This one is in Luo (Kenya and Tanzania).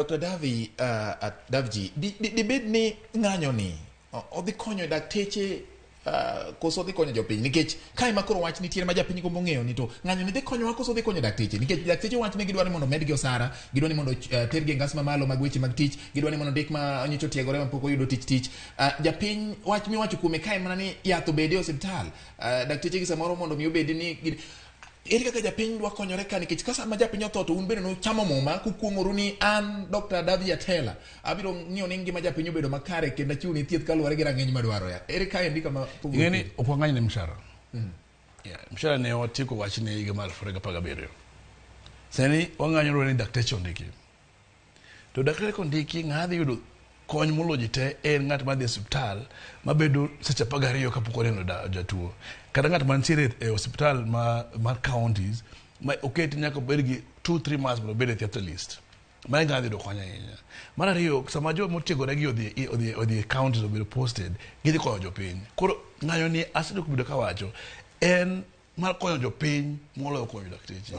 Dr. Davi, Davji, dibed ni ng'anyo ni odhi konyo dakteche koso odhi konyo jopiny? Nikech kae ma koro wach nitiere ma japiny gombo ng'eyo ni to ng'anyo ni dhi konyowa koso odhi konyo dakteche? Nikech dakteche wach ni gidwa ni mondo medgi osara, gidwa ni mondo tergi e ngas mamalo mag weche mag tich, gidwa ni mondo ndik ma nyocha otiegore ma pok oyudo tich tich. Japiny wach miwacho kuome kae mana ni yath obedi e osiptal, dakteche gi samoro mondo mi obedi ni ere kaka japiny dwa konyore ka? Nikech ka sama japiny otho to un bende nuchamo muma kukuong'oru ni an Dr. Davi Atela abiro ng'iyo ni ngima japiny obedo makare kendo achiwo ni thieth kaluwore gi rang'iny madwaro. Ere ka endi kama pogruok? Ing'e ni ok wang'any ne mshahara. Yeah, mshahara ne watieko wachne higa mar 2017. Sani wang'anyo ni dakteche ondiki. To daktari kondiki, ng'a dhi yudo kony moloyo ji te en ng'at madhi e osiptal mabedo seche 12 kapok oneno jatuo. Kata ng'at mantiere e osiptal mar counties ma oket nyaka obed gi 2-3 months mondo obed e theatre list. Mano e ng'a dhi yudo kony ahinya. Mar ariyo, sama joma otiegore gi odhi e counties obedo posted, gidhi konyo jopiny. Koro ng'anyo ni asebedo kawacho en mar konyo jopiny moloyo konyo dakteche.